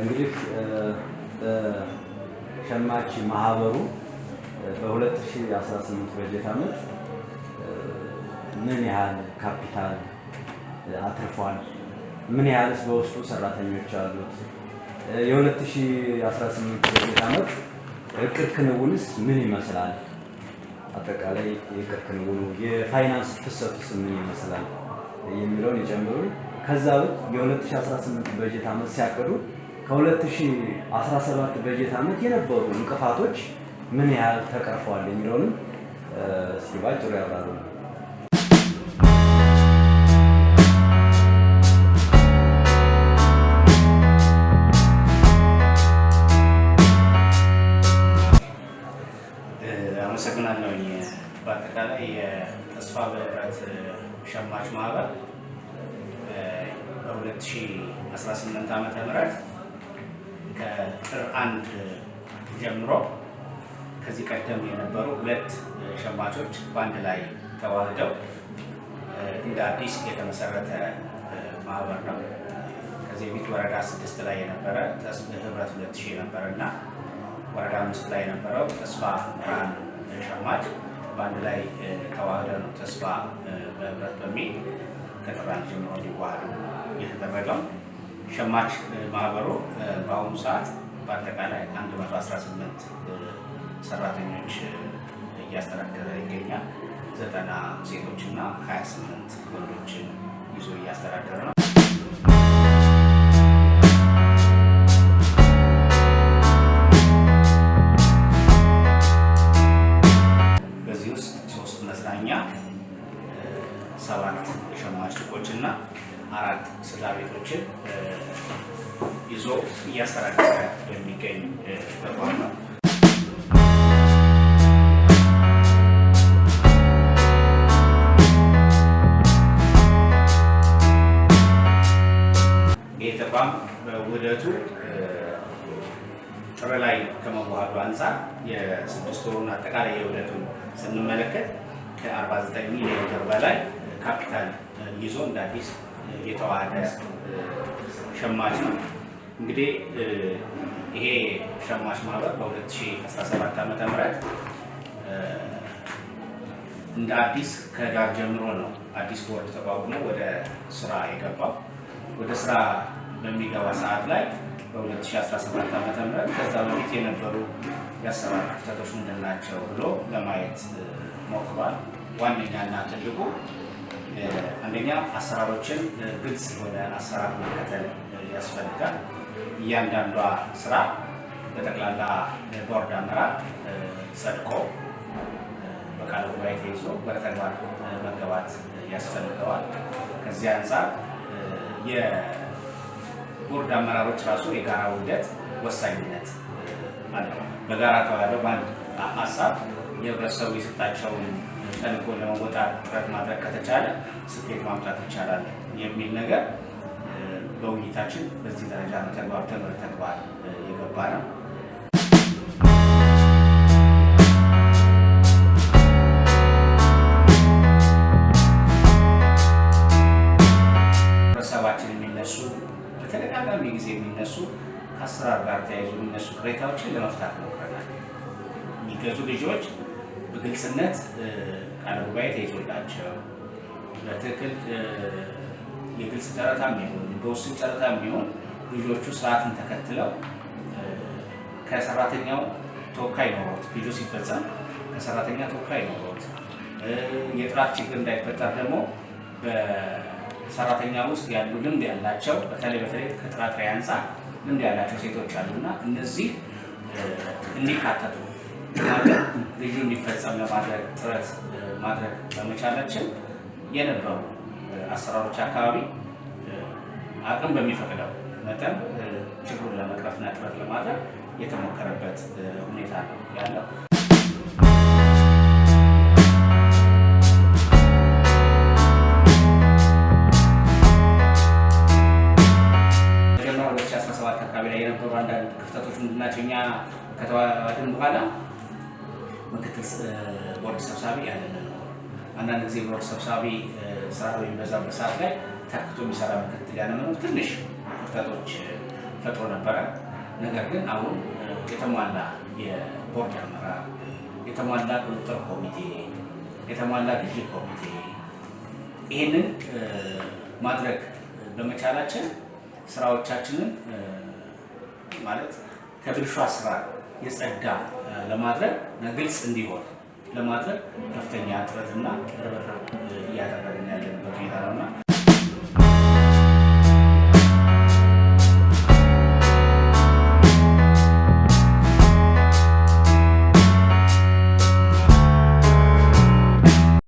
እንግዲህ በሸማች ማህበሩ በ2018 በጀት ዓመት ምን ያህል ካፒታል አትርፏል? ምን ያህልስ በውስጡ ሰራተኞች አሉት? የ2018 በጀት ዓመት እቅድ ክንውንስ ምን ይመስላል? አጠቃላይ የእቅድ ክንውኑ የፋይናንስ ፍሰቱስ ምን ይመስላል የሚለውን ይጨምሩ። ከዛ ውጭ የ2018 በጀት ዓመት ሲያቅዱ ከ2017 በጀት ዓመት የነበሩ እንቅፋቶች ምን ያህል ተቀርፈዋል የሚለውንም እስኪ ባጭሩ ያብራሩ። አመሰግናለሁኝ። በአጠቃላይ የተስፋ በህብረት ሸማች ማህበር በ2018 ዓመተ ምህረት ከጥር 1 ጀምሮ ከዚህ ቀደም የነበሩ ሁለት ሸማቾች በአንድ ላይ ተዋህደው እንደ አዲስ የተመሰረተ ማህበር ነው። ከዚህ በፊት ወረዳ 6 ላይ የነበረ ህብረት 2000 የነበረ እና ወረዳ 5 ላይ የነበረው ተስፋ ብርሃን ሸማች በአንድ ላይ ተዋህደው ነው ተስፋ በህብረት በሚል ከጥር 1 ጀምሮ እንዲዋሃዱ የተደረገው። ሸማች ማህበሩ በአሁኑ ሰዓት በአጠቃላይ 118 ሰራተኞች እያስተዳደረ ይገኛል። 90 ሴቶች እና 28 ወንዶችን ይዞ እያስተዳደረ ነው። በዚህ ውስጥ 3 መዝናኛ፣ 7 የሸማች ሱቆች እና 4 ስጋ ቤቶችን ይዞ እያስተዳደረ የሚገኝ ተቋም ነው። ይህ ተቋም በውህደቱ ጥር ላይ ከመዋሃዱ አንጻር የስድስት ወሩን አጠቃላይ የውህደቱን ስንመለከት ከ49 ሚሊዮን ብር በላይ ካፒታል ይዞ እንደ አዲስ የተዋሃደ ሸማች ነው። እንግዲህ ይሄ ሸማች ማህበር በ2017 ዓመተ ምህረት እንደ አዲስ ከዳር ጀምሮ ነው አዲስ ቦርድ ተቋቁሞ ወደ ስራ የገባው። ወደ ስራ በሚገባ ሰዓት ላይ በ2017 ዓመተ ምህረት ከዛ በፊት የነበሩ የአሰራር ክፍተቶች ምንድን ናቸው ብሎ ለማየት ሞክሯል። ዋነኛና ትልቁ አንደኛ አሰራሮችን ግልጽ የሆነ አሰራር መከተል ያስፈልጋል። እያንዳንዷ ስራ በጠቅላላ ቦርድ አመራር ጸድቆ በቃለ ጉባኤ ተይዞ ወደ ተግባር መገባት ያስፈልገዋል። ከዚህ አንጻር የቦርድ አመራሮች ራሱ የጋራ ውህደት ወሳኝነት አለው። በጋራ ተዋህደው በአንድ ሀሳብ የህብረተሰቡ የሰጣቸውን ተልዕኮ ለመወጣት ጥረት ማድረግ ከተቻለ ስኬት ማምጣት ይቻላል የሚል ነገር በውይይታችን በዚህ ደረጃ ነው ተግባብተን ወደ ተግባር የገባ ነው። ህብረተሰባችን የሚነሱ በተደጋጋሚ ጊዜ የሚነሱ ከአሰራር ጋር ተያይዞ የሚነሱ ቅሬታዎችን ለመፍታት ሞክረናል። የሚገዙ ግዢዎች በግልጽነት ቃለ ጉባኤ ተይዞላቸው በትክክል የግልጽ ጨረታ የሚሆን በውስን ጨረታ የሚሆን ግዢዎቹ ስርዓትን ተከትለው ከሰራተኛው ተወካይ ኖሮት ግዢው ሲፈጸም ከሰራተኛ ተወካይ ኖሮት የጥራት ችግር እንዳይፈጠር ደግሞ በሰራተኛ ውስጥ ያሉ ልምድ ያላቸው በተለይ ከጥራጥሬ አንጻር ልምድ ያላቸው ሴቶች አሉና እነዚህ እንዲካተቱ ማድረግ ግዢው እንዲፈጸም ለማድረግ ጥረት ማድረግ በመቻላችን የነበሩ አሰራሮች አካባቢ አቅም በሚፈቅደው መጠን ችግሩን ለመቅረፍና ጥረት ለማድረግ የተሞከረበት ሁኔታ ነው ያለው። መጀመሪያ 2017 አካባቢ ላይ የነበሩ አንዳንድ ክፍተቶች ምንድን ናቸው? እኛ ከተዋሃድን በኋላ ምክትል ቦርድ ሰብሳቢ ያለመኖር፣ አንዳንድ ጊዜ ቦርድ ሰብሳቢ ስራ በሚበዛበት ሰዓት ላይ ተክቶ የሚሰራ ምክትል ያለመኖር ትንሽ ክፍተቶች ፈጥሮ ነበረ። ነገር ግን አሁን የተሟላ የቦርድ አመራር፣ የተሟላ ቁጥጥር ኮሚቴ፣ የተሟላ ግዢ ኮሚቴ ይህንን ማድረግ በመቻላችን ስራዎቻችንን ማለት ከብልሹ አሰራር የጸዳ ለማድረግ እና ግልጽ እንዲሆን ለማድረግ ከፍተኛ ጥረትና ርብርብ እያደረግን ያለንበት ሁኔታ ነውና።